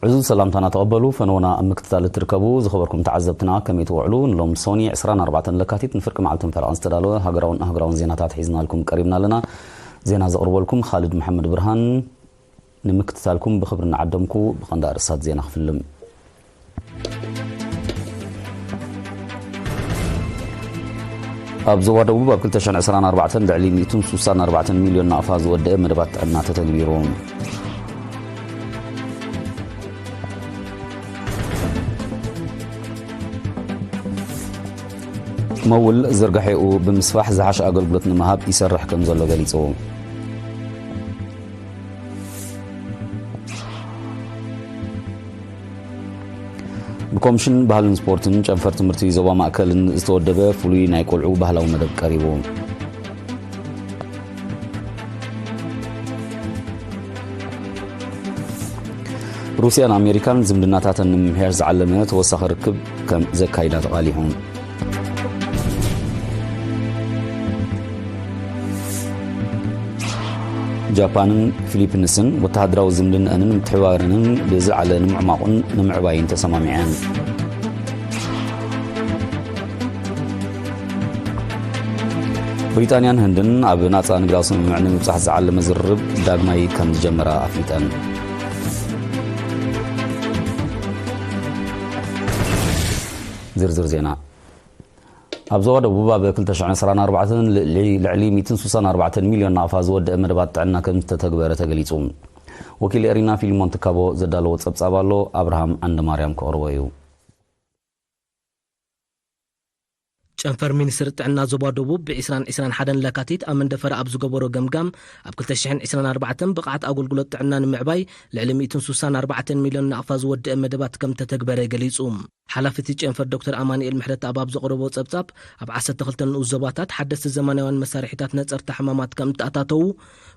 ዕዙዝ ሰላምታና ተቐበሉ። ፈነወና ኣብ ምክትታል እትርከቡ ዝኸበርኩም ተዓዘብትና ከመይ ትውዕሉ? ንሎም ሶኒ ዕስራን ኣርባዕተን ለካቲት ንፍርቂ መዓልትን ፈረቓን ዝተዳለወ ሃገራውን ኣህጉራውን ዜናታት ሒዝናልኩም ቀሪብና ኣለና። ዜና ዘቕርበልኩም ኻልድ መሓመድ ብርሃን። ንምክትታልኩም ብኽብሪ እናዓደምኩ ብቐንዲ ኣርእስታት ዜና ክፍልም። ኣብ ዞባ ደቡብ ኣብ ክልተ ሽሕን ዕስራን ኣርባዕተን ልዕሊ ሚእትን ስሳን ኣርባዕተን ሚልዮን ናቕፋ ዝወደአ መደባት ጥዕና ተተግቢሩ። መውል ዝርጋሐኡ ብምስፋሕ ዝሓሸ ኣገልግሎት ንምሃብ ይሰርሕ ከም ዘሎ ገሊጹ። ብኮምሽን ባህልን ስፖርትን ጨንፈር ትምህርቲ ዞባ ማእከልን ዝተወደበ ፍሉይ ናይ ቆልዑ ባህላዊ መደብ ቀሪቡ። ሩስያን ኣሜሪካን ዝምድናታተን ንምምሕያሽ ዝዓለመ ተወሳኺ ርክብ ከም ዘካይዳ ተቓሊሑ። ጃፓንን ፊሊፒንስን ወተሃደራዊ ዝምድንአንን ምትሕብባረንን ብዝለዓለ ንምዕማቑን ንምዕባይን ተሰማሚዐን። ብሪጣንያን ህንድን ኣብ ናጻ ንግዳዊ ስምምዕ ንምብጻሕ ዝዓለመ ዝርርብ ዳግማይ ከም ዝጀመራ ኣፍሊጠን። ዝርዝር ዜና። ኣብ ዞባ ደቡብ ኣብ ክልተ ሽሕን ዕስራን ኣርባዕተን ልዕሊ፣ ልዕሊ ሚእትን ስሳን ኣርባዕተን ሚልዮን ናቕፋ ዝወደአ መደባት ጥዕና ከም ዝተተግበረ ተገሊጹ። ወኪል ኤሪና ፊልሞን ትካቦ ዘዳለዎ ጸብጻብ ኣሎ፣ ኣብርሃም ዓንደማርያም ከቕርቦ እዩ። ጨንፈር ሚኒስትሪ ጥዕና ዞባ ደቡብ ብዒስራን ዕስራን ሓደን ለካቲት ኣብ መንደፈራ ኣብ ዝገበሮ ገምጋም፣ ኣብ ክልተ ሽሕን ዕስራን ኣርባዕተን ብቕዓት ኣገልግሎት ጥዕና ንምዕባይ ልዕሊ ሚእትን ስሳን ኣርባዕተን ሚልዮን ናቕፋ ዝወደአ መደባት ከም ተተግበረ ገሊጹ። ሓላፊ እቲ ጨንፈር ዶክተር ኣማኑኤል ምሕረተኣብ ኣብ ዘቕረቦ ጸብጻብ፣ ኣብ ዓሰርተ ክልተ ንኡስ ዞባታት ሓደስቲ ዘመናውያን መሳርሒታት ነጸርታ ሕማማት ከም እተኣታተዉ፣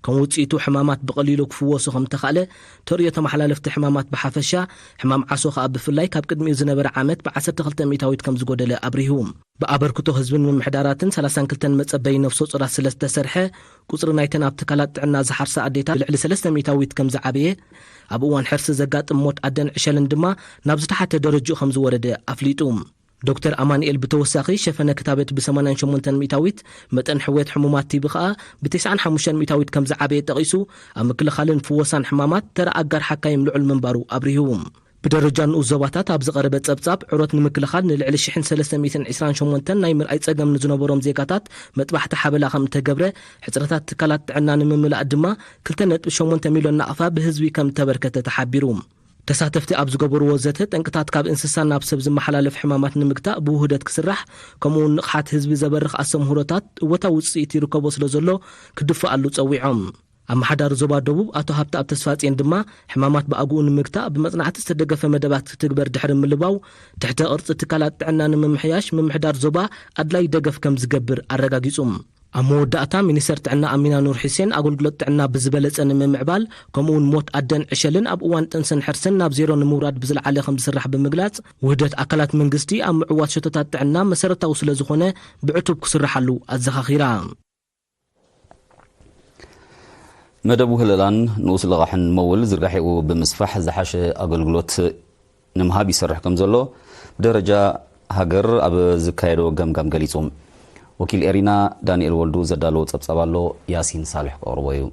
ከም ውጽኢቱ ሕማማት ብቐሊሉ ክፍወሱ ከም እተኻእለ፣ ተርእዮ ተመሓላለፍቲ ሕማማት ብሓፈሻ፣ ሕማም ዓሶ ከኣ ብፍላይ ካብ ቅድሚኡ ዝነበረ ዓመት ብ ዓሰርተ ክልተ ሚእታዊት ከም ዝጎደለ ኣብሪሁ። ብኣበርክቶ ህዝብን ምምሕዳራትን ሰላሳን ክልተን መጸበዪ ነፍሰ ጡራት ስለ ዝተሰርሐ፣ ቁጽሪ ናይተን ኣብ ትካላት ጥዕና ዝሓርሳ ኣዴታት ብልዕሊ ሰለስተ ሚእታዊት ከም ዝዓበየ፣ ኣብ እዋን ሕርሲ ዘጋጥም ሞት ኣደን ዕሸልን ድማ ናብ ዝተሓተ ደረጅኡ ከም ዝወረደ ኣፍሊጡ። ዶክተር ኣማኑኤል ብተወሳኺ፣ ሸፈነ ክታበት ብ ሰማንያን ሸሞንተን ሚእታዊት፣ መጠን ሕውየት ሕሙማት ቲቢ ከኣ ብ ተስዓን ሓሙሽተን ሚእታዊት ከም ዝዓበየ ጠቒሱ፣ ኣብ ምክልኻልን ፍወሳን ሕማማት ተራ ኣጋር ሓካይም ልዑል ምንባሩ ኣብሪሁ። ብደረጃ ንኡስ ዞባታት ኣብ ዝቐረበ ጸብጻብ፣ ዕሮት ንምክልኻል ንልዕሊ ሽሕን ሰለስተ ሚእትን ዕስራን ሸሞንተን ናይ ምርኣይ ጸገም ንዝነበሮም ዜጋታት መጥባሕቲ ሓበላ ከም እተገብረ፣ ሕጽረታት ትካላት ጥዕና ንምምላእ ድማ ክልተ ነጥቢ ሸሞንተ ሚልዮን ናቕፋ ብህዝቢ ከም እተበርከተ ተሓቢሩ። ተሳተፍቲ ኣብ ዝገበርዎ ዘተ፣ ጠንቅታት ካብ እንስሳ ናብ ሰብ ዝመሓላለፍ ሕማማት ንምግታእ ብውህደት ክስራሕ፣ ከምኡውን ንቕሓት ህዝቢ ዘበርኽ ኣስተምህሮታት እወታዊ ውጽኢት ይርከቦ ስለ ዘሎ ክድፈኣሉ ጸዊዖም። ኣመሓዳሪ ዞባ ደቡብ ኣቶ ሃብተኣብ ተስፋጽዮን ድማ፣ ሕማማት ብኣግኡ ንምግታእ ብመጽናዕቲ ዝተደገፈ መደባት ክትግበር ድሕሪ ምልባው፣ ትሕተ ቅርጺ ትካላት ጥዕና ንምምሕያሽ ምምሕዳር ዞባ ኣድላይ ደገፍ ከም ዝገብር ኣረጋጊጹ። ኣብ መወዳእታ፣ ሚኒስተር ጥዕና ኣሚና ኑር ሑሴን፣ ኣገልግሎት ጥዕና ብዝበለጸ ንምምዕባል፣ ከምኡውን ሞት ኣደን ዕሸልን ኣብ እዋን ጥንስን ሕርስን ናብ ዜሮ ንምውራድ ብዝለዓለ ከም ዝስራሕ ብምግላጽ፣ ውህደት ኣካላት መንግስቲ ኣብ ምዕዋት ሸቶታት ጥዕና መሰረታዊ ስለ ዝኾነ፣ ብዕቱብ ክስርሓሉ ኣዘኻኺራ። መደብ ውህለላን ንኡስ ልቓሕን መውል ዝርጋሒኡ ብምስፋሕ ዝሓሸ ኣገልግሎት ንምሃብ ይሰርሕ ከም ዘሎ ብደረጃ ሃገር ኣብ ዝካየዶ ገምጋም ገሊጹ። ወኪል ኤሪና ዳንኤል ወልዱ ዘዳለዎ ጸብጻብ ኣሎ፣ ያሲን ሳልሕ ከቕርቦ እዩ።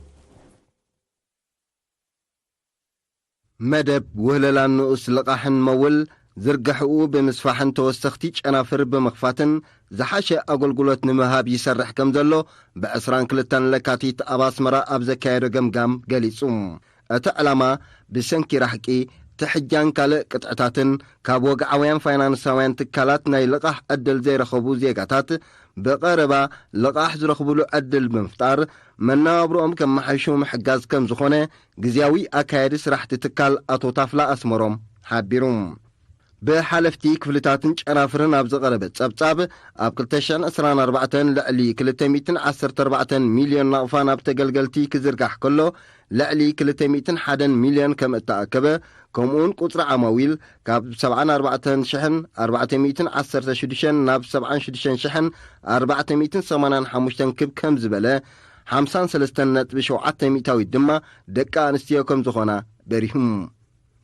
መደብ ውህለላን ንኡስ ልቓሕን መውል ዝርግሕኡ ብምስፋሕን ተወሰኽቲ ጨናፍር ብምኽፋትን ዝሓሸ ኣገልግሎት ንምሃብ ይሰርሕ ከም ዘሎ ብዕስራን ክልተን ለካቲት ኣብ ኣስመራ ኣብ ዘካየዶ ገምጋም ገሊጹ። እቲ ዕላማ ብሰንኪ ራሕቂ፣ ትሕጃን ካልእ ቅጥዕታትን ካብ ወግዓውያን ፋይናንሳውያን ትካላት ናይ ልቓሕ ዕድል ዘይረኸቡ ዜጋታት ብቐረባ ልቓሕ ዝረኽብሉ ዕድል ብምፍጣር መነባብሮኦም ከመሓይሹ ምሕጋዝ ከም ዝኾነ ግዝያዊ ኣካያዲ ስራሕቲ ትካል ኣቶ ታፍላ ኣስመሮም ሓቢሩ። ብሓለፍቲ ክፍልታትን ጨናፍርን ኣብ ዝቐረበ ጸብጻብ፣ ኣብ ክልተ ሽሕን ዕስራን ኣርባዕተን ልዕሊ ክልተ ሚእትን ዓሰርተ ኣርባዕተን ሚልዮን ናቕፋ ናብ ተገልገልቲ ክዝርጋሕ ከሎ፣ ልዕሊ ክልተ ሚእትን ሓደን ሚልዮን ከም እተኣከበ፣ ከምኡውን ቁጽሪ ዓማዊል ካብ ሰብዓን ኣርባዕተን ሽሕን ኣርባዕተ ሚእትን ዓሰርተ ሽዱሽተን ናብ ሰብዓን ሽዱሽተን ሽሕን ኣርባዕተ ሚእትን ሰማንያን ሓሙሽተን ክብ ከም ዝበለ፣ ሓምሳን ሰለስተን ነጥቢ ሸውዓተ ሚእታዊት ድማ ደቂ ኣንስትዮ ከም ዝኾና በሪሁ።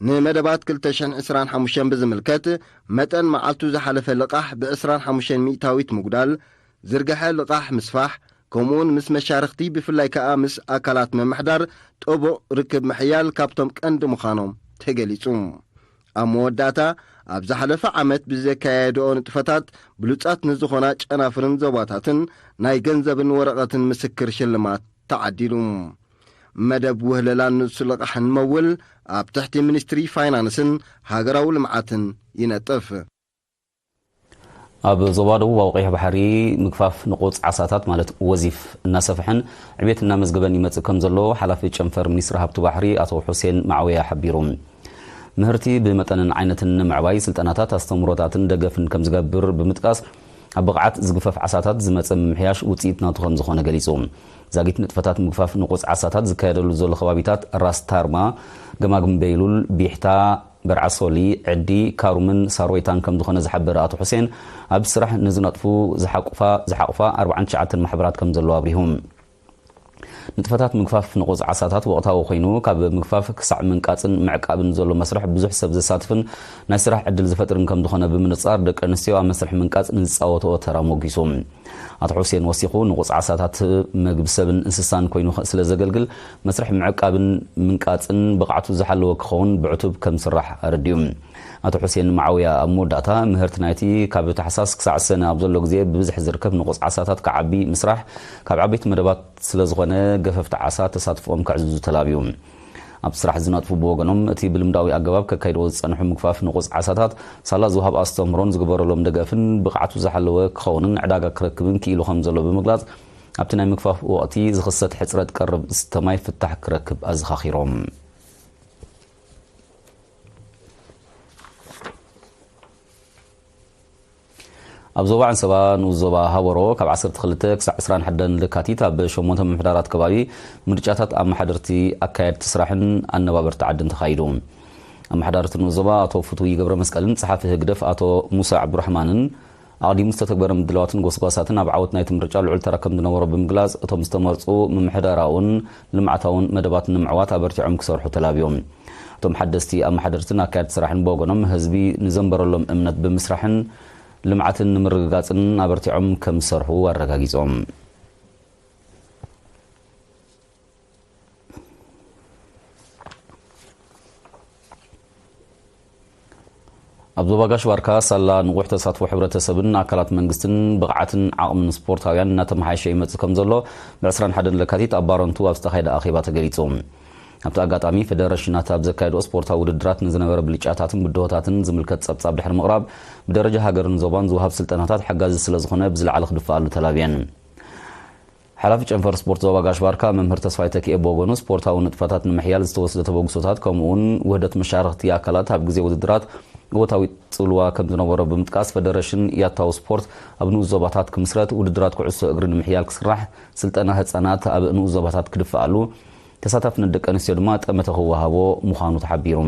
ንመደባት ክልተ ሽሕን ዕስራን ሓሙሽተን ብዝምልከት፣ መጠን መዓልቱ ዝሓለፈ ልቓሕ ብ ዕስራን ሓሙሽተን ሚእታዊት ምጉዳል፣ ዝርግሐ ልቓሕ ምስፋሕ፣ ከምኡውን ምስ መሻርኽቲ፣ ብፍላይ ከኣ ምስ ኣካላት ምምሕዳር ጥቡቕ ርክብ ምሕያል ካብቶም ቀንዲ ምዃኖም ተገሊጹ። ኣብ መወዳእታ፣ ኣብ ዝሓለፈ ዓመት ብዘካየድኦ ንጥፈታት ብሉጻት ንዝኾና ጨናፍርን ዞባታትን ናይ ገንዘብን ወረቐትን ምስክር ሽልማት ተዓዲሉ። መደብ ውህለላን ንሱ ልቓሕን መውል ኣብ ትሕቲ ሚኒስትሪ ፋይናንስን ሃገራዊ ልምዓትን ይነጥፍ። ኣብ ዞባ ደቡባዊ ቀይሕ ባሕሪ ምግፋፍ ንቑጽ ዓሳታት ማለት ወዚፍ እናሰፍሐን ዕቤት እናመዝገበን ይመጽእ ከም ዘሎ ሓላፊ ጨንፈር ሚኒስትሪ ሃብቲ ባሕሪ ኣቶ ሑሴን ማዕወያ ሓቢሩ። ምህርቲ ብመጠንን ዓይነትን ንምዕባይ ስልጠናታት፣ ኣስተምህሮታትን ደገፍን ከም ዝገብር ብምጥቃስ፣ ኣብ ብቕዓት ዝግፈፍ ዓሳታት ዝመጸ ምምሕያሽ ውጽኢት ናቱ ከም ዝኾነ ገሊጹ። ዛጊት ንጥፈታት ምግፋፍ ንቑጽ ዓሳታት ዝካየደሉ ዘሎ ከባቢታት ራስ ታርማ፣ ገማግም በይሉል፣ ቢሕታ፣ በርዓሶሊ፣ ዕዲ፣ ካሩምን ሳሮይታን ከም ዝኾነ ዝሓበረ ኣቶ ሑሴን፣ ኣብ ስራሕ ንዝነጥፉ ዝሓቁፋ ዝሓቑፋ ኣርባዓን ትሽዓተን ማሕበራት ከም ዘለዋ ኣብሪሁ። ንጥፈታት ምግፋፍ ንቑጽ ዓሳታት ወቕታዊ ኮይኑ፣ ካብ ምግፋፍ ክሳዕ ምንቃጽን ምዕቃብን ዘሎ መስርሕ ብዙሕ ሰብ ዘሳትፍን ናይ ስራሕ ዕድል ዝፈጥርን ከም ዝኾነ ብምንጻር፣ ደቂ ኣንስትዮ ኣብ መስርሕ ምንቃጽ ንዝጻወትኦ ተራ ሞጊሱ። ኣቶ ሑሴን ወሲኹ፣ ንቑጽ ዓሳታት መግቢ ሰብን እንስሳን ኮይኑ ስለ ዘገልግል፣ መስርሕ ምዕቃብን ምንቃጽን ብቕዓቱ ዝሓለወ ክኸውን ብዕቱብ ከም ዝስራሕ ኣረዲኡ። ኣቶ ሑሴን ማዓውያ ኣብ መወዳእታ፣ ምህርቲ ናይቲ ካብ ታሕሳስ ክሳዕ ሰነ ኣብ ዘሎ ግዜ ብብዝሒ ዝርከብ ንቑጽ ዓሳታት ክዓቢ ምስራሕ ካብ ዓበይቲ መደባት ስለ ዝኾነ፣ ገፈፍቲ ዓሳ ተሳትፎኦም ከዕዝዙ ተላብዩ። ኣብ ስራሕ ዝነጥፉ ብወገኖም፣ እቲ ብልምዳዊ ኣገባብ ከካይድዎ ዝጸንሑ ምግፋፍ ንቑጽ ዓሳታት፣ ሳላ ዝወሃብ ኣስተምህሮን ዝግበረሎም ደገፍን ብቕዓቱ ዝሓለወ ክኸውንን ዕዳጋ ክረክብን ክኢሉ ከም ዘሎ ብምግላጽ፣ ኣብቲ ናይ ምግፋፍ ወቕቲ ዝኽሰት ሕጽረት ቀረብ ዝስተ ማይ ፍታሕ ክረክብ ኣዘኻኺሮም። ኣብ ዞባ ዓንሰባ ንኡስ ዞባ ሃበሮ ካብ ዓሰርተ ክልተ ክሳዕ ዕስራን ሓደን ለካቲት ኣብ ሸሞንተ ምምሕዳራት ከባቢ ምርጫታት ኣመሓደርቲ፣ ኣካየድቲ ስራሕን ኣነባበርቲ ዓድን ተኻይዱ። ኣመሓዳርቲ ንኡስ ዞባ ኣቶ ፍቱይ ገብረ መስቀልን ጸሓፊ ህግደፍ ኣቶ ሙሳ ዓብዱራሕማንን ኣቕዲሙ ዝተተግበረ ምድላዋትን ጎስጓሳትን ኣብ ዓወት ናይቲ ምርጫ ልዑል ተራ ከም ዝነበሮ ብምግላጽ፣ እቶም ዝተመርጹ ምምሕዳራውን ልምዓታውን መደባት ንምዕዋት ኣበርቲዖም ክሰርሑ ተላብዮም። እቶም ሓደስቲ ኣመሓደርትን ኣካየድቲ ስራሕን ብወገኖም፣ ህዝቢ ንዘንበረሎም እምነት ብምስራሕን ልምዓትን ንምርግጋጽን ኣበርቲዖም ከም ዝሰርሑ ኣረጋጊጾም። ኣብ ዞባ ጋሽ ባርካ ሳላ ንቑሕ ተሳትፎ ሕብረተሰብን ኣካላት መንግስትን ብቕዓትን ዓቕምን ስፖርታውያን እናተመሓየሸ ይመጽእ ከም ዘሎ ብ ዕስራን ሓደን ለካቲት ኣብ ባረንቱ ኣብ ዝተኻየደ ኣኼባ ተገሊጹ። ኣብቲ ኣጋጣሚ፣ ፌደረሽናት ኣብ ዘካየድኦ ስፖርታዊ ውድድራት ንዝነበረ ብልጫታትን ብድሆታትን ዝምልከት ጸብጻብ ድሕሪ ምቕራብ፣ ብደረጃ ሃገርን ዞባን ዝወሃብ ስልጠናታት ሓጋዚ ስለ ዝኾነ ብዝለዓለ ክድፈኣሉ ተላብየን። ሓላፊ ጨንፈር ስፖርት ዞባ ጋሽ ባርካ መምህር ተስፋይ ተኪኤ ብወገኑ፣ ስፖርታዊ ንጥፈታት ንምሕያል ዝተወስደ ተበግሶታት ከምኡውን ውህደት መሻርኽቲ ኣካላት ኣብ ግዜ ውድድራት እወታዊ ጽልዋ ከም ዝነበሮ ብምጥቃስ፣ ፈደረሽን ያታዊ ስፖርት ኣብ ንኡስ ዞባታት ክምስረት፣ ውድድራት ኩዕሶ እግሪ ንምሕያል ክስራሕ፣ ስልጠና ህጻናት ኣብ ንኡስ ዞባታት ክድፈኣሉ፣ ተሳታፍነት ደቂ ኣንስትዮ ድማ ጠመተ ክወሃቦ ምዃኑ ተሓቢሩ።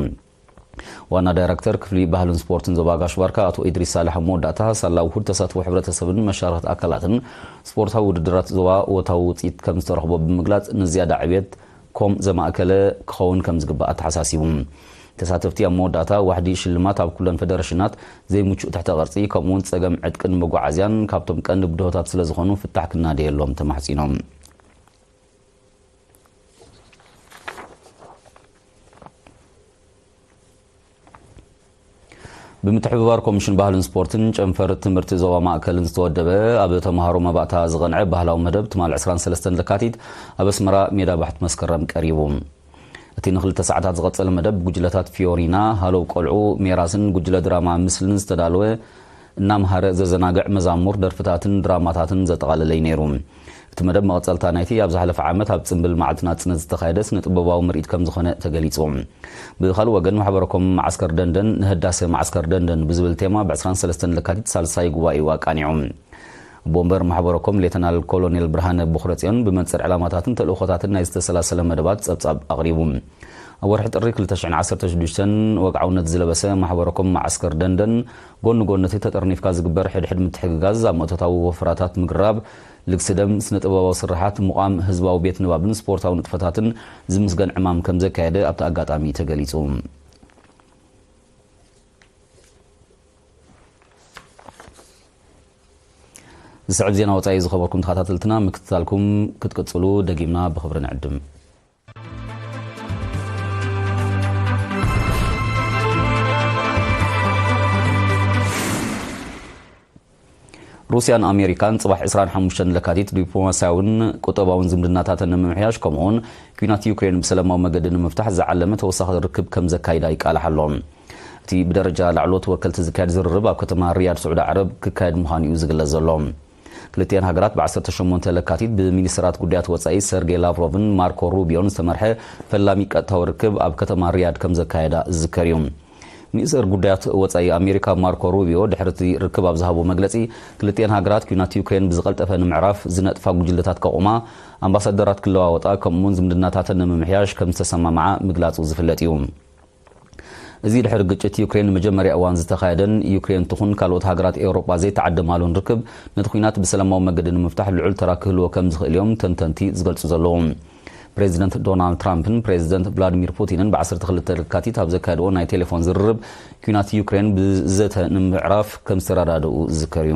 ዋና ዳይረክተር ክፍሊ ባህልን ስፖርትን ዞባ ጋሽ ባርካ ኣቶ ኢድሪስ ሳልሕ ኣብ መወዳእታ፣ ሳላ ውሁድ ተሳትፎ ሕብረተሰብን መሻርኽቲ ኣካላትን ስፖርታዊ ውድድራት ዞባ እወታዊ ውፅኢት ከም ዝተረኽቦ ብምግላፅ፣ ንዝያዳ ዕብየት ኮም ዘማእከለ ክኸውን ከም ዝግባእ ኣተሓሳሲቡ። ተሳተፍቲ ኣብ መወዳእታ ዋሕዲ ሽልማት ኣብ ኩለን ፈደረሽናት ዘይምቹእ ትሕተ ቅርፂ ከምኡውን ፀገም ዕጥቅን መጓዓዝያን ካብቶም ቀንዲ ብድሆታት ስለ ዝኾኑ ፍታሕ ክናደየሎም ተማሕፂኖም። ብምትሕብባር ኮሚሽን ባህልን ስፖርትን ጨንፈር ትምህርቲ ዞባ ማእከልን ዝተወደበ ኣብ ተምሃሮ መባእታ ዝቐንዐ ባህላዊ መደብ ትማል ዕስራን ሰለስተን ለካቲት ኣብ ኣስመራ ሜዳ ባሕቲ መስከረም ቀሪቡ። እቲ ንክልተ ሰዓታት ዝቐጸለ መደብ ብጉጅለታት ፊዮሪና፣ ሃለው ቆልዑ፣ ሜራስን ጉጅለ ድራማ ምስልን ዝተዳለወ እናምሃረ ዘዘናግዕ መዛሙር፣ ደርፍታትን ድራማታትን ዘጠቓለለ እዩ ነይሩ። እቲ መደብ መቐጸልታ ናይቲ ኣብ ዝሓለፈ ዓመት ኣብ ጽምብል መዓልቲ ናጽነት ዝተኻየደ ስነ-ጥበባዊ ምርኢት ከም ዝኾነ ተገሊጹ። ብኻልእ ወገን፣ ማሕበረኮም መዓስከር ደንደን ንህዳሰ መዓስከር ደንደን ብዝብል ቴማ ብ ዕስራን ሰለስተን ለካቲት ሳልሳይ ጉባኤኡ ኣቃኒዑ። ኣቦ ወንበር ማሕበረኮም ሌተናል ኮሎኔል ብርሃነ ቦኽረጽዮን ብመንጽር ዕላማታትን ተልእኾታትን ናይ ዝተሰላሰለ መደባት ጸብጻብ ኣቕሪቡ። ኣብ ወርሒ ጥሪ ክልተ ሽሕን ዓሰርተ ሽዱሽተን ወግዓውነት ዝለበሰ ማሕበረኮም መዓስከር ደንደን፣ ጎኒ ጎኒ እቲ ተጠርኒፍካ ዝግበር ሕድሕድ ምትሕግጋዝ፣ ኣብ መእቶታዊ ወፈራታት ምግርራብ፣ ልግሲ ደም፣ ስነ-ጥበባዊ ስርሓት፣ ምቋም ህዝባዊ ቤት ንባብን ስፖርታዊ ንጥፈታትን ዝምስገን ዕማም ከም ዘካየደ ኣብቲ ኣጋጣሚ ተገሊጹ። ስዕብ ዜና ወጻኢ ዝኸበርኩም ተኸታተልትና፣ ምክትታልኩም ክትቅጽሉ ደጊምና ብኽብሪ ንዕድም። ሩስያን ኣሜሪካን ጽባሕ ዕስራን ሓሙሽተን ለካቲት ዲፕሎማስያውን ቁጠባውን ዝምድናታተን ንምምሕያሽ፣ ከምኡውን ኲናት ዩክሬን ብሰላማዊ መገዲ ንምፍታሕ ዝዓለመ ተወሳኺ ርክብ ከም ዘካይዳ ይቃላሕ ኣሎ። እቲ ብደረጃ ላዕለዎት ወከልቲ ዝካየድ ዝርርብ ኣብ ከተማ ሪያድ፣ ስዑዲ ዓረብ ክካየድ ምዃኑ እዩ ዝግለጽ ዘሎ። ክልቲኣን ሃገራት ብ ዓሰርተ ሸሞንተ ለካቲት ብሚኒስትራት ጉዳያት ወጻኢ ሰርጌይ ላቭሮቭን ማርኮ ሩቢዮን ዝተመርሐ ፈላሚ ቀጥታዊ ርክብ ኣብ ከተማ ሪያድ ከም ዘካየዳ ዝዝከር እዩ። ሚኒስተር ጉዳያት ወጻኢ ኣሜሪካ ማርኮ ሩቢዮ ድሕሪ እቲ ርክብ ኣብ ዝሃቦ መግለጺ፣ ክልቲኣን ሃገራት ኲናት ዩክሬን ብዝቐልጠፈ ንምዕራፍ ዝነጥፋ ጉጅለታት ከቑማ፣ ኣምባሳደራት ክለዋወጣ፣ ከምኡውን ዝምድናታተን ንምምሕያሽ ከም ዝተሰማምዓ ምግላጹ ዝፍለጥ እዩ። እዚ ድሕሪ ግጭት ዩክሬን ንመጀመርያ እዋን ዝተኻየደን ዩክሬን ትኹን ካልኦት ሃገራት ኤውሮጳ ዘይተዓደማሉን ርክብ፣ ነቲ ኲናት ብሰላማዊ መገዲ ንምፍታሕ ልዑል ተራ ክህልዎ ከም ዝኽእል እዮም ተንተንቲ ዝገልጹ ዘለዉ። ፕሬዚደንት ዶናልድ ትራምፕን ፕሬዚደንት ቭላዲሚር ፑቲንን ብ ዓሰርተ ክልተ ለካቲት ኣብ ዘካየድዎ ናይ ቴሌፎን ዝርርብ፣ ኲናት ዩክሬን ብዘተ ንምዕራፍ ከም ዝተረዳድኡ ዝዝከር እዩ።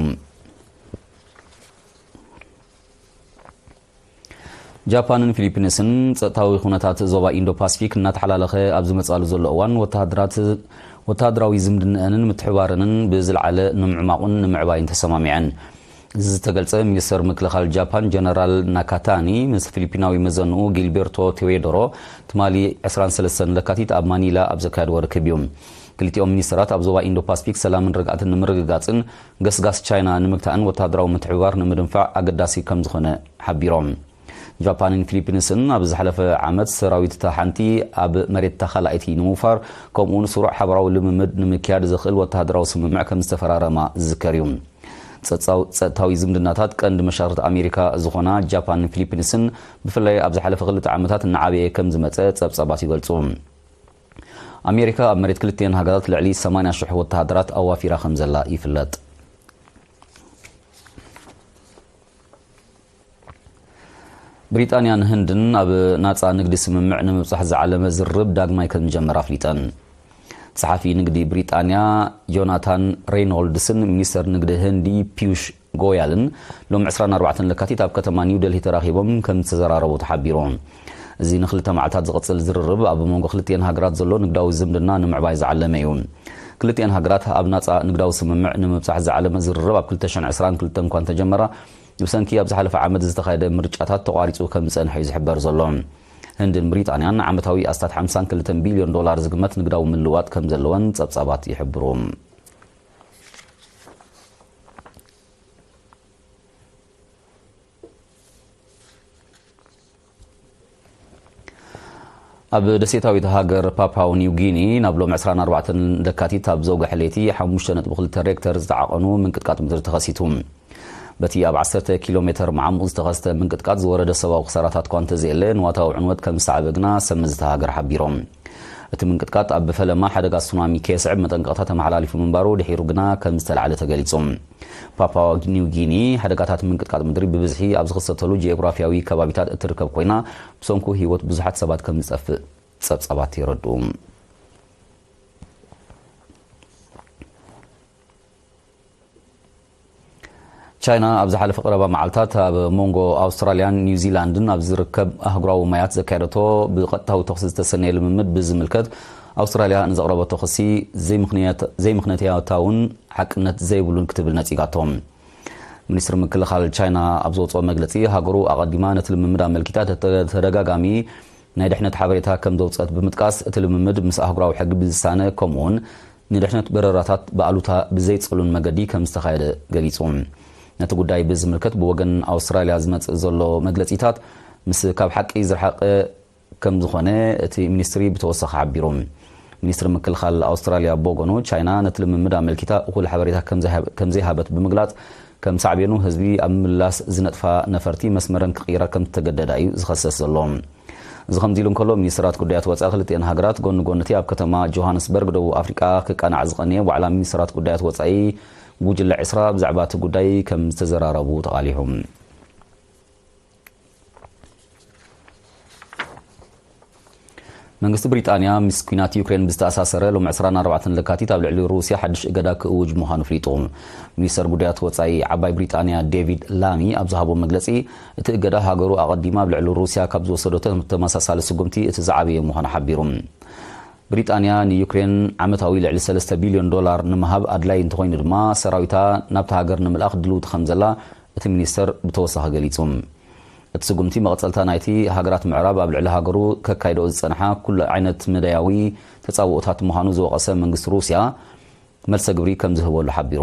ጃፓንን ፊሊፒንስን ጸጥታዊ ኩነታት ዞባ ኢንዶ ፓሲፊክ እናተሓላለኸ ኣብ ዝመጻሉ ዘሎ እዋን፣ ወተሃደራት፣ ወተሃደራዊ ዝምድነአንን ምትሕባረንን ብዝለዓለ ንምዕማቑን ንምዕባይን ተሰማሚዐን። እዚ ዝተገልጸ፣ ሚኒስተር ምክልኻል ጃፓን ጀነራል ናካታኒ ምስ ፊሊፒናዊ መዘንኡ ጊልቤርቶ ቴዎዶሮ ትማሊ ዕስራን ሰለስተን ለካቲት ኣብ ማኒላ ኣብ ዘካየድዎ ርክብ እዩ። ክልቲኦም ሚኒስተራት ኣብ ዞባ ኢንዶ ፓሲፊክ ሰላምን ርግኣትን ንምርግጋጽን ገስጋስ ቻይና ንምግታእን ወተሃደራዊ ምትሕብባር ንምድንፋዕ ኣገዳሲ ከም ዝኾነ ሓቢሮም። ጃፓንን ፊሊፒንስን ኣብ ዝሓለፈ ዓመት ሰራዊት እታ ሓንቲ ኣብ መሬት እታ ካልኣይቲ ንምውፋር፣ ከምኡውን ስሩዕ ሓበራዊ ልምምድ ንምክያድ ዘኽእል ወተሃደራዊ ስምምዕ ከም ዝተፈራረማ ዝዝከር እዩ። ጸጻው-፣ ጸጥታዊ ዝምድናታት ቀንዲ መሻርክቲ ኣሜሪካ ዝኾና ጃፓንን ፊሊፒንስን፣ ብፍላይ ኣብ ዝሓለፈ ክልተ ዓመታት እናዓበየ ከም ዝመጸ ጸብጻባት ይገልጹ። ኣሜሪካ ኣብ መሬት ክልቲአን ሃገራት ልዕሊ ሰማንያ ሽሕ ወተሃደራት ኣዋፊራ ከም ዘላ ይፍለጥ። ብሪጣንያን ህንድን ኣብ ናጻ ንግዲ ስምምዕ ንምብጻሕ ዝዓለመ ዝርርብ ዳግማይ ከም ዝጀመረ ኣፍሊጠን። ጸሓፊ ንግዲ ብሪጣንያ ጆናታን ሬይኖልድስን ሚኒስተር ንግዲ ህንዲ ፒዩሽ ጎያልን ሎም ዕስራን ኣርባዕተን ለካቲት ኣብ ከተማ ኒው ደልሂ ተራኺቦም ከም ዝተዘራረቡ ተሓቢሩ። እዚ ንክልተ መዓልታት ዝቕጽል ዝርርብ ኣብ መንጎ ክልቲአን ሃገራት ዘሎ ንግዳዊ ዝምድና ንምዕባይ ዝዓለመ እዩ። ክልቲአን ሃገራት ኣብ ናጻ ንግዳዊ ስምምዕ ንምብጻሕ ዝዓለመ ዝርርብ ኣብ ክልተ ሽሕን ዕስራን ክልተን እኳ እንተጀመራ፣ ብሰንኪ ኣብ ዝሓለፈ ዓመት ዝተኻየደ ምርጫታት ተቋሪጹ ከም ዝጸንሐ እዩ ዝሕበር ዘሎ። ህንድን ብሪጣንያን ዓመታዊ ኣስታት ሓምሳን ክልተን ቢልዮን ዶላር ዝግመት ንግዳዊ ምልዋጥ ከም ዘለወን ጸብጻባት ይሕብሩ። ኣብ ደሴታዊት ሃገር ፓፓው ኒው ጊኒ ናብ ሎም ዕስራን ኣርባዕተን ለካቲት ኣብ ዘውግሐ ለይቲ ሓሙሽተ ነጥቢ ክልተ ሬክተር ዝተዓቐኑ ምንቅጥቃጥ ምድሪ ተኸሲቱ። በቲ ኣብ ዓሰርተ ኪሎ ሜተር መዓሙቕ ዝተኸስተ ምንቅጥቃጥ ዝወረደ ሰብኣዊ ክሳራታት እኳ እንተዘየለ፣ ንዋታዊ ዕንወት ከም ዝሰዓበ ግና ሰብ መዚ እታ ሃገር ሓቢሮም። እቲ ምንቅጥቃጥ ኣብ ፈለማ ሓደጋ ሱናሚ ከየስዕብ መጠንቀቕታ ተመሓላሊፉ ምንባሩ ድሒሩ ግና ከም ዝተላዕለ ተገሊጹ። ፓፓዋ ኒው ጊኒ ሓደጋታት ምንቅጥቃጥ ምድሪ ብብዝሒ ኣብ ዝኽሰተሉ ጂኦግራፊያዊ ከባቢታት እትርከብ ኮይና፣ ብሰንኩ ህይወት ብዙሓት ሰባት ከም ዝጠፍእ ጸብጻባት የረድኡ። ቻይና ኣብ ዝሓለፈ ቀረባ መዓልታት ኣብ መንጎ ኣውስትራልያን ኒውዚላንድን ኣብ ዝርከብ ኣህጉራዊ ማያት ዘካየደቶ ብቐጥታዊ ተኹሲ ዝተሰነየ ልምምድ ብዝምልከት፣ ኣውስትራልያ ንዘቕረበቶ ክሲ ዘይምኽንያት-፣ ዘይምኽንያታውን ሓቅነት ዘይብሉን ክትብል ነጺጋቶ። ሚኒስትሪ ምክልኻል ቻይና ኣብ ዘውጽኦ መግለጺ፣ ሃገሩ ኣቐዲማ ነቲ ልምምድ ኣመልኪታ ተተ-፣ ተደጋጋሚ ናይ ድሕነት ሓበሬታ ከም ዘውጽአት ብምጥቃስ፣ እቲ ልምምድ ምስ ኣህጉራዊ ሕጊ ብዝሳነ፣ ከምኡውን ንድሕነት በረራታት ብኣሉታ ብዘይጽሉን መገዲ ከም ዝተኻየደ ገሊጹ። ነቲ ጉዳይ ብዝምልከት ብወገን ኣውስትራልያ ዝመጽእ ዘሎ መግለጺታት ምስ ካብ ሓቂ ዝረሓቐ ከም ዝኾነ እቲ ሚኒስትሪ ብተወሳኺ ሓቢሩ። ሚኒስትሪ ምክልኻል ኣውስትራልያ ብወገኑ፣ ቻይና ነቲ ልምምድ ኣመልኪታ እኹል ሓበሬታ ከም ዘይሃብ-፣ ከም ዘይሃበት ብምግላጽ፣ ከም ሳዕቤኑ ህዝቢ ኣብ ምምላስ ዝነጥፋ ነፈርቲ መስመረን ክቕይራ ከም ዝተገደዳ እዩ ዝኸሰስ ዘሎ። እዚ ከምዚ ኢሉ እንከሎ፣ ሚኒስትራት ጉዳያት ወጻኢ ክልቲአን ሃገራት ጎኒ ጎኒ እቲ ኣብ ከተማ ጆሃንስበርግ ደቡብ ኣፍሪቃ ክቃናዕ ዝቐነየ ዋዕላ ሚኒስትራት ጉዳያት ወጻኢ ጉጅለ ዕስራ ብዛዕባ እቲ ጉዳይ ከም ዝተዘራረቡ ተቓሊሑ። መንግስቲ ብሪጣንያ ምስ ኲናት ዩክሬን ብዝተኣሳሰረ፣ ሎም ዕስራን ኣርባዕተን ለካቲት ኣብ ልዕሊ ሩስያ ሓድሽ እገዳ ክእውጅ ምዃኑ ኣፍሊጡ። ሚኒስተር ጉዳያት ወጻኢ ዓባይ ብሪጣንያ ዴቪድ ላሚ ኣብ ዝሃቦ መግለጺ፣ እቲ እገዳ ሃገሩ ኣቐዲማ ኣብ ልዕሊ ሩስያ ካብ ዝወሰደቶ ተመሳሳሊ ስጉምቲ እቲ ዝዓበየ ምዃኑ ሓቢሩ። ብሪጣንያ ንዩክሬን ዓመታዊ ልዕሊ ሰለስተ ቢልዮን ዶላር ንምሃብ ኣድላይ እንተኾይኑ ድማ፣ ሰራዊታ ናብቲ ሃገር ንምልኣኽ ድልውቲ ከም ዘላ እቲ ሚኒስተር ብተወሳኺ ገሊጹ። እቲ ስጉምቲ መቐጸልታ ናይቲ ሃገራት ምዕራብ ኣብ ልዕሊ ሃገሩ ከካይዶ ዝጸንሓ ኩሉ ዓይነት መዳያዊ ተጻብኦታት ምዃኑ ዝወቐሰ መንግስቲ ሩስያ፣ መልሰ ግብሪ ከም ዝህበሉ ሓቢሩ።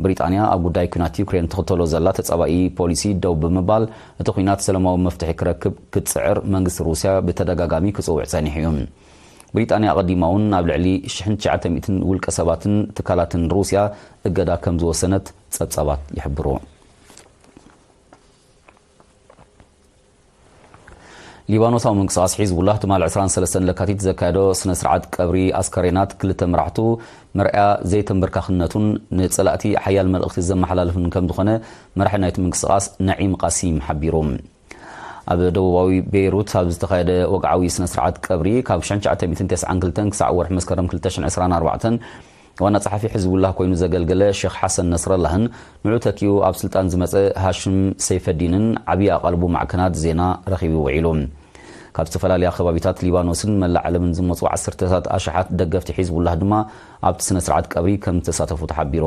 ብሪጣንያ ኣብ ጉዳይ ኲናት ዩክሬን ትኽተሎ ዘላ ተጻባኢ ፖሊሲ ደው ብምባል፣ እቲ ኲናት ሰላማዊ መፍትሒ ክረክብ ክትጽዕር መንግስቲ ሩስያ ብተደጋጋሚ ክጽውዕ ጸኒሑ እዩ። ብሪጣንያ ኣቐዲማ እውን ኣብ ልዕሊ ሽሕን ትሽዓተ ሚእትን ውልቀ ሰባትን ትካላትን ሩስያ እገዳ ከም ዝወሰነት ጸብጻባት ይሕብሩ። ሊባኖሳዊ ምንቅስቓስ ሒዝቡላህ ትማል ዕስራን ሰለስተን ለካቲት ዘካየዶ ስነ ስርዓት ቀብሪ ኣስከሬናት ክልተ መራሕቱ መርኣያ ዘይተንበርካኽነቱን ንጸላእቲ ሓያል መልእኽቲ ዘመሓላልፍን ከም ዝኾነ መራሒ ናይቲ ምንቅስቓስ ነዒም ቃሲም ሓቢሩ። ኣብ ደቡባዊ ቤይሩት ኣብ ዝተኻየደ ወግዓዊ ስነ ስርዓት ቀብሪ፣ ካብ ሽሕን ትሽዓተ ሚእትን ተስዓን ክልተን ክሳዕ ወርሒ መስከረም ክልተ ሽሕን ዕስራን ኣርባዕተን ዋና ጸሓፊ ሕዝቡላህ ኮይኑ ዘገልገለ ሸኽ ሓሰን ነስረላህን ንዑ ተኪኡ ኣብ ስልጣን ዝመጸ ሃሽም ሰይፈዲንን ዓብዪ ኣቓልቦ ማዕከናት ዜና ረኺቡ ውዒሉ። ካብ ዝተፈላለያ ከባቢታት ሊባኖስን መላእ ዓለምን ዝመጹ ዓሰርተታት ኣሽሓት ደገፍቲ ሒዝቡላህ ድማ ኣብቲ ስነ ስርዓት ቀብሪ ከም ዝተሳተፉ ተሓቢሩ።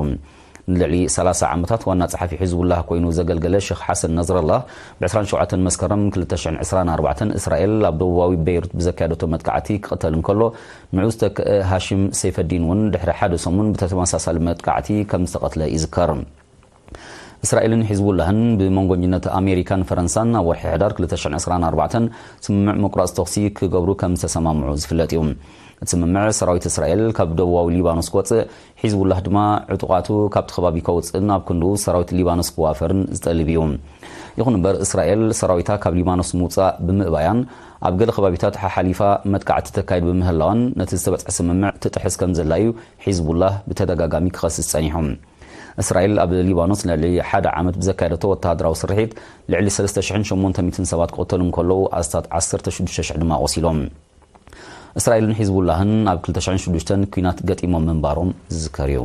ንልዕሊ ሰላሳ ዓመታት ዋና ጸሓፊ ሒዝቡላህ ኮይኑ ዘገልገለ ሸኽ ሓሰን ነስረላህ፣ ብ ዕስራን ሸውዓተን መስከረም ክልተ ሽሕን ዕስራን ኣርባዕተን እስራኤል ኣብ ደቡባዊ ቤይሩት ብዘካየደቶ መጥቃዕቲ ክቕተል እንከሎ፣ ንዑ ዝተክአ ሃሽም ሰይፈዲን እውን ድሕሪ ሓደ ሰሙን ብተመሳሳሊ መጥቃዕቲ ከም ዝተቐትለ ይዝከር። እስራኤልን ሒዝቡላህን ብመንጎኝነት ኣሜሪካን ፈረንሳን ኣብ ወርሒ ሕዳር ክልተ ሽሕን ዕስራን ኣርባዕተን ስምምዕ ምቁራጽ ተኹሲ ክገብሩ ከም ዝተሰማምዑ ዝፍለጥ እዩ። እቲ ስምምዕ ሰራዊት እስራኤል ካብ ደቡባዊ ሊባኖስ ክወጽእ፣ ሒዝቡላህ ድማ ዕጡቓቱ ካብቲ ከባቢ ከውጽእን ኣብ ክንድኡ ሰራዊት ሊባኖስ ክዋፈርን ዝጠልብ እዩ። ይኹን እምበር፣ እስራኤል ሰራዊታ ካብ ሊባኖስ ምውጻእ ብምእባያን ኣብ ገለ ከባቢታት ሓሓሊፋ መጥቃዕቲ ተካይድ ብምህላዋን ነቲ ዝተበጽሐ ስምምዕ ትጥሕስ ከም ዘላ እዩ ሒዝቡላህ ብተደጋጋሚ ክኸስስ ጸኒሑ። እስራኤል ኣብ ሊባኖስ ንልዕሊ ሓደ ዓመት ብዘካየደቶ ወተሃደራዊ ስርሒት ልዕሊ ሰለስተ ሽሕን ሸሞንተ ሚእትን ሰባት ክቕተሉ እንከለዉ፣ ኣስታት ዓሰርተ ሽዱሽተ ሽሕ ድማ ቆሲሎም። እስራኤልን ሒዝቡላህን ኣብ ክልተ ሽሕን ሽዱሽተን ኲናት ገጢሞም ምንባሮም ዝዝከር እዩ።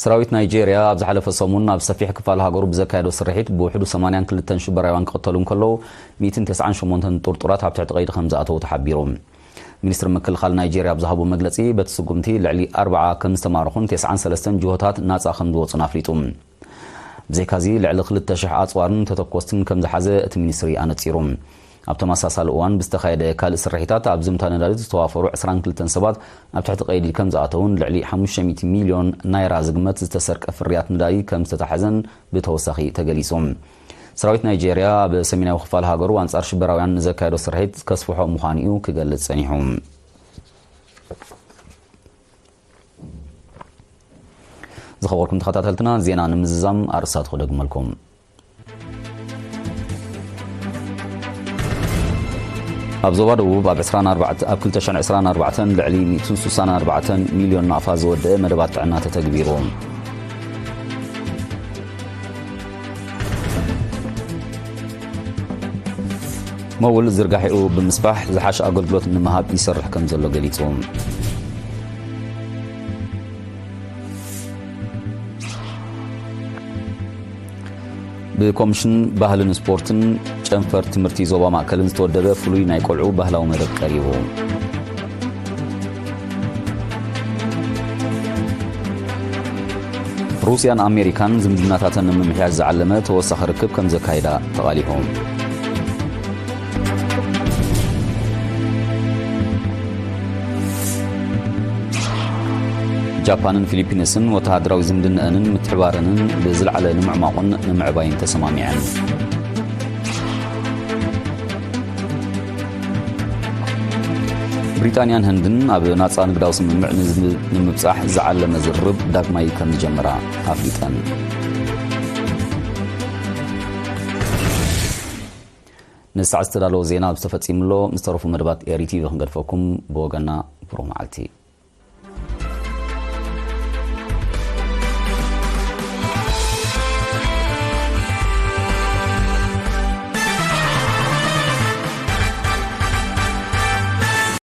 ሰራዊት ናይጄርያ ኣብ ዝሓለፈ ሰሙን ኣብ ሰፊሕ ክፋል ሃገሩ ብዘካየዶ ስርሒት ብውሕዱ ሰማንያን ክልተን ሽበራውያን ክቕተሉ እንከለዉ፣ ሚእትን ተስዓን ሸሞንተን ጥርጡራት ኣብ ትሕቲ ቀይዲ ከም ዝኣተዉ ተሓቢሩ። ሚኒስትሪ ምክልኻል ናይጄርያ ኣብ ዝሃቦ መግለጺ፣ በቲ ስጉምቲ ልዕሊ ኣርብዓ ከም ዝተማረኹን ተስዓን ሰለስተን ጅሆታት ናጻ ከም ዝወጹን ኣፍሊጡ። ብዘይካዚ፣ ልዕሊ ክልተ ሽሕ ኣጽዋርን ተተኮስትን ከም ዝሓዘ እቲ ሚኒስትሪ ኣነጺሩ። ኣብ ተመሳሳሊ እዋን ብዝተኻየደ ካልእ ስርሒታት፣ ኣብ ዝምታ ነዳዲ ዝተዋፈሩ ዕስራን ክልተን ሰባት ኣብ ትሕቲ ቀይዲ ከም ዝኣተውን ልዕሊ ሓሙሽተ ሚእቲ ሚልዮን ናይራ ዝግመት ዝተሰርቀ ፍርያት ነዳዲ ከም ዝተታሕዘን ብተወሳኺ ተገሊጹ። ሰራዊት ናይጄርያ ኣብ ሰሜናዊ ክፋል ሃገሩ ኣንጻር ሽበራውያን ንዘካየዶ ስርሒት ከስፍሖ ምዃኑ እዩ ክገልጽ ጸኒሑ። ዝኸበርኩም ተኸታተልትና፣ ዜና ንምዝዛም ኣርእስታት ክደግመልኩም። ኣብ ዞባ ደቡብ ኣብ ዕስራን ኣርባዕተን፣ ኣብ ክልተ ሽሕን ዕስራን ኣርባዕተን ልዕሊ ሚእትን ስሳን ኣርባዕተን ሚልዮን ናቕፋ ዝወደአ መደባት ጥዕና ተተግቢሩ። መውል ዝርጋሒኡ ብምስፋሕ ዝሓሸ ኣገልግሎት ንምሃብ ይሰርሕ ከም ዘሎ ገሊጹ። ብኮሚሽን ባህልን ስፖርትን ጨንፈር ትምህርቲ ዞባ ማእከልን ዝተወደበ ፍሉይ ናይ ቆልዑ ባህላዊ መደብ ቀሪቡ። ሩስያን ኣሜሪካን ዝምድናታተን ንምምሕያሽ ዝዓለመ ተወሳኺ ርክብ ከም ዘካይዳ ተቓሊሑ። ጃፓንን ፊሊፒንስን ወተሃደራዊ ዝምድናኣንን ምትሕባረንን ብዝለዓለ ንምዕማቑን ንምዕባይን ተሰማሚዐን። ብሪጣንያን ህንድን ኣብ ናጻ ንግዳዊ ስምምዕ ንዝ-፣ ንምብጻሕ ዝዓለመ ዝርርብ ዳግማይ ከም ዝጀመራ ኣፍሊጠን። ንሰዓት ዝተዳለወ ዜና ኣብዚ ተፈጺሙ ኣሎ። ምስ ተረፉ መደባት ኤሪ ቲቪ ክንገድፈኩም፣ ብወገና ብሩህ መዓልቲ።